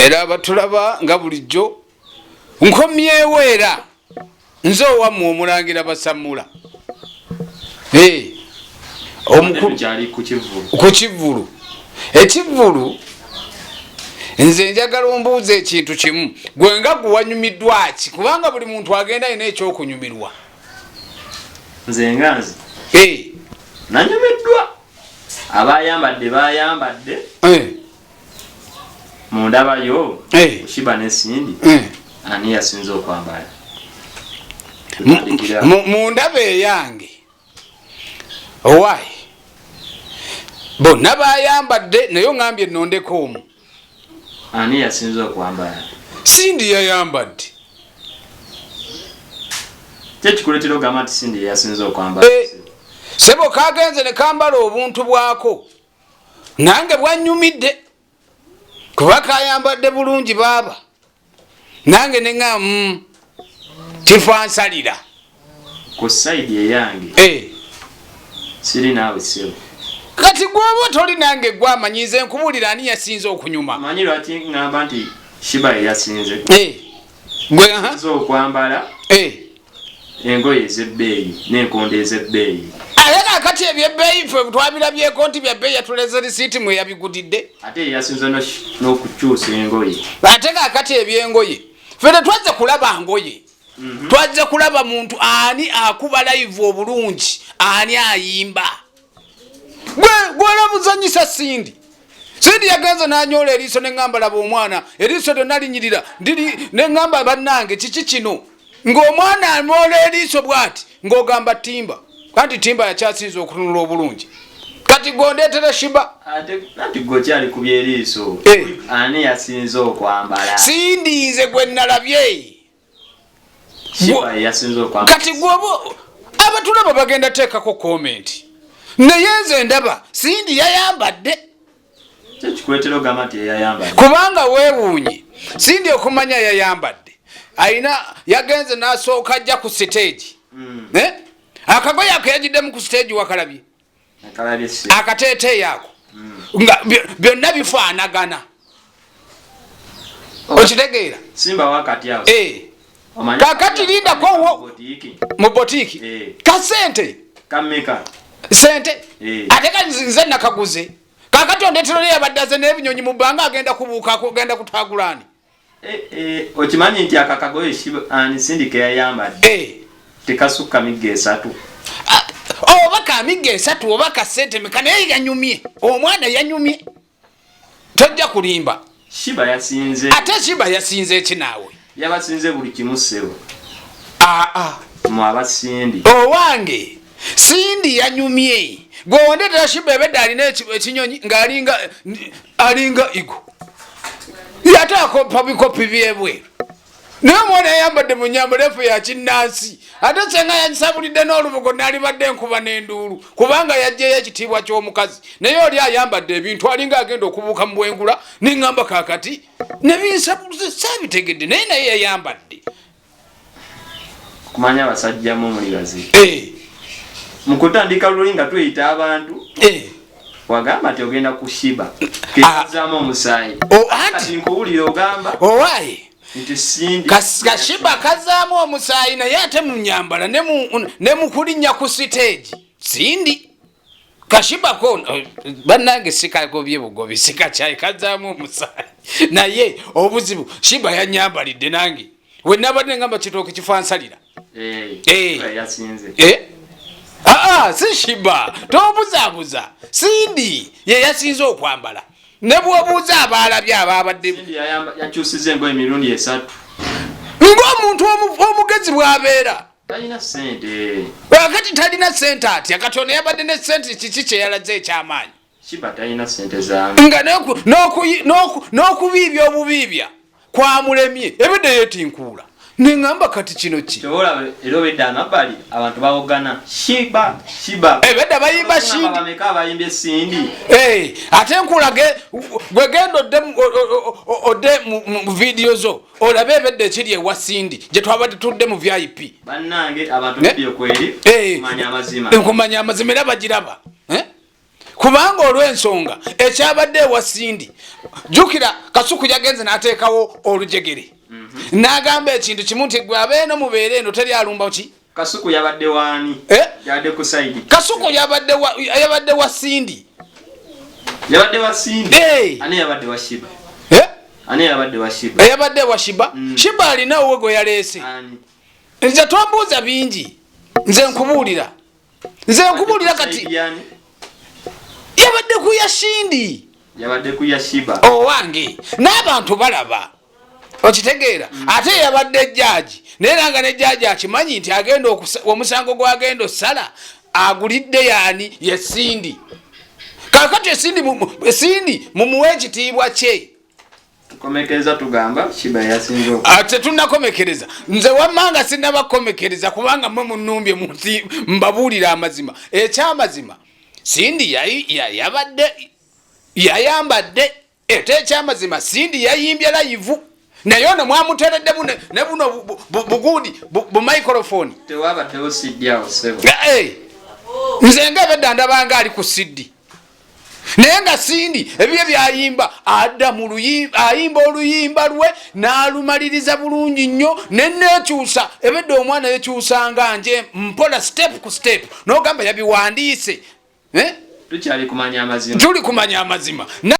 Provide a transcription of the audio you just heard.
Era abatulaba nga bulijjo nkomyewo, era nze owammwe Omulangira Basammula. Omukulu ku kivvulu, ekivvulu, nze njagala ombuuza ekintu kimu. Gwe nga gwe wanyumiddwa ki? Kubanga buli muntu agenda alina ekyokunyumirwa. Nze nga nze nanyumiddwa abayambadde bayambadde. Mundabayo, Sheebah ne Cindy, ani yasinze okwambala? Mu ndaba eyange, owaayi, bonna bayambadde, naye oŋambye nondeko omu. Ani yasinze okwambala? Cindy yayambadde. Kyekikuletera ogamba nti Cindy yasinze okwambala? Sebo, kagenze ne kambala obuntu bwako, nange bwanyumidde kuba kayambadde bulungi baaba. Nange neŋa kifansalira. Ku side eyange, siri naawe, sebo. Kati gwoba toli nange, gwe amanyize nkubuulira ani yasinze okunyuma. Manyi lwaki ŋŋamba nti Sheebah yeyasinze? Gwe, aha. Yasinze okwambala engoye ez'ebbeeyi n'enkondo ez'ebbeeyi. Ate kakati ebyebbeeyi ffe twabirabyeko nti byabbeeyi? Yatuleze risiiti mwe yabigudidde. Ate yeyasinze n'okukyusa engoye. Ate kakati ebyengoye, ffe tetwazze kulaba ngoye, twazze kulaba muntu ani akuba live obulungi, ani ayimba. Gwe gwolabuzanyisa Cindy. Cindy yagenze nanyola eriiso, neŋŋamba laba omwana, eriiso lyonna linyirira ndiri. Neŋŋamba bannange, kiki kino ng'omwana anyola eriiso bw'ati, ng'ogamba timba, anti timba yakyasinza okutunula obulungi. Kati gondeetera Sheebah. Ate anti gwe okyali ku byeriiso. Ani yasinze okwambala? Cindy, nze gwe nalabye. Sheebah yeyasinze okwambala. Kati gwoba abatulaba bagenda teekako comment, naye nze ndaba Cindy yayambadde. Kyekikuletera ogamba nti yeyayambadde? Kubanga weewuunye, Cindy okumanya yayambadde, ayina yagenze n'asooka ajja ku stage. Eh? Akagoye ako yagiddemu ku stage, wakalabye? Akalabye si. Akateeteeyi ako nga byonna bifaanagana, okitegeera? Simba wakati awo. Omanyi- Kakati lindako Botiiki. Mu botiiki. Kasente. Kameka? Sente. Ate ka nze nakaguze. Kakati ondetero yabadde aze n'ebinyonyi mu bbanga, agenda kubuuka, agenda kutagulaani. Okimanyi nti ako akagoye ani Cindy keyayambadde tekasukka migga 3? Ah, oba ka migga 3 oba ka sente meka, naye yanyumye, omwana yanyumye, tojja kulimba. Sheebah yasinze. Ate Sheebah yasinze ekinaawe? Yabasinze buli kimu, ssebo. Aa. Mu aba Cindy. Owange, Cindy yanyumye. Gwe wondetera Sheebah, ebedde alina ekinyonyi ng'alinga alinga igo, yate akopa bikopi byebweru, naye omwana yayambadde mu nyambalo efu yakinnansi. Ate senga yagisabulidde n'olubugo, nalibadde enkuba n'enduulu, kubanga yajjayo ekitiibwa ky'omukazi. Naye oli ayambadde ebintu alinga agenda okubuuka mu bwengula, neŋŋamba kakati nebinsabuze saabitegedde, naye naye yayambadde. Kumanya abasajjamu muli bazibu. Mu kutandika luli nga tuyita abantu, wagamba nti ogenda ku Sheebah kekazaamu omusaayi. Anti kati nkuwulira ogamba owaaye nti Cindy. Ka Sheebah kazaamu omusaayi, naye ate mu nyambala ne mu kulinnya ku siteegi, Cindy. Ka Sheebah ko bannange sikagobye bugobi, sikakyayi kazaamu omusaayi, naye obuzibu Sheebah yanyambalidde, nange we nabadde ngamba kitooke kifansalira. Sheebah yasinze. Aa, si Sheebah, tobuzaabuza. Cindy ye yasinze okwambala, ne bw'obuuza abaalabye abaabadde. Cindy yakyusiza engoye emirundi 3. Ng'omuntu omugezi bw'abeera. Talina sente. Wakati talina sente atya? Kati ono yabadde ne sente, kiki kyeyalaze ekyamaanyi? Sheebah talina sente zange. Nga n'okubiibya obubiibya kwamulemye, ebedde yeetinkuula, neŋŋamba kati kino ki? Kyobola era obedde amabbali abantu bawogana Sheebah, Sheebah. Ebedde bayimba Cindy. Bameka abayimbye Cindy? Ate nkulage, gwe genda odde odde mu vidiyo zo olabe ebedde ekiri ewa Cindy gye twabadde tudde mu VIP. Bannange abantu, video kweri kumanya amazima. Nkumanya amazima, era bagiraba. Eh? Kubanga olw'ensonga ekyabadde ewa Cindy, jjukira Kasuku yagenze n'ateekawo olujegere, n'agamba ekintu kimu nti gwe abeeno mubeere eno, teri alumba ki. Kasuku yabadde waani? Eh? Yabadde ku side. Kasuku yabadde wa Cindy. Yabadde wa Cindy? Eh. Ani yabadde wa Sheebah? Eh? Ani yabadde wa Sheebah? Eyabadde wa Sheebah? Sheebah alina owuwe gwe yaleese. Ani? Nze tombuuza bingi, nze nkubuulira kati. Side yani? Yabadde ku ya Cindy. Yabadde ku ya Sheebah. Owange, n'abantu balaba, okitegeera? Ate yabadde judge, naye era nga ne judge akimanyi nti agenda omusango gwagenda osala agulidde yaani? Ye Cindy. Kakati Cindy mumuwe ekitiibwa kye. Tukomekereza tugamba Sheebah yasinze Ate tunakomekereza, nze wammanga sinnabakomekereza, kubanga mwe munumbye munsi. Mbabuulira amazima, ekyamazima Cindy yabadde yayambadde, ate ekyamazima Cindy yayimbye live, naye ono mwamuteredde ne buno bugundi bu microphone. Tewabaddewo CD awo, ssebo. Eh, nze nga ebedda ndabanga ali ku CD, naye nga Cindy ebibye byayimba adda mu ayimba oluyimba lwe n'alumaliriza bulungi nnyo, neneekyusa ebedda omwana yekyusanga nje mpola, step ku step, n'ogamba yabiwandiise. Eh? Tukyali kumanya amazima. Tuli kumanya amazima.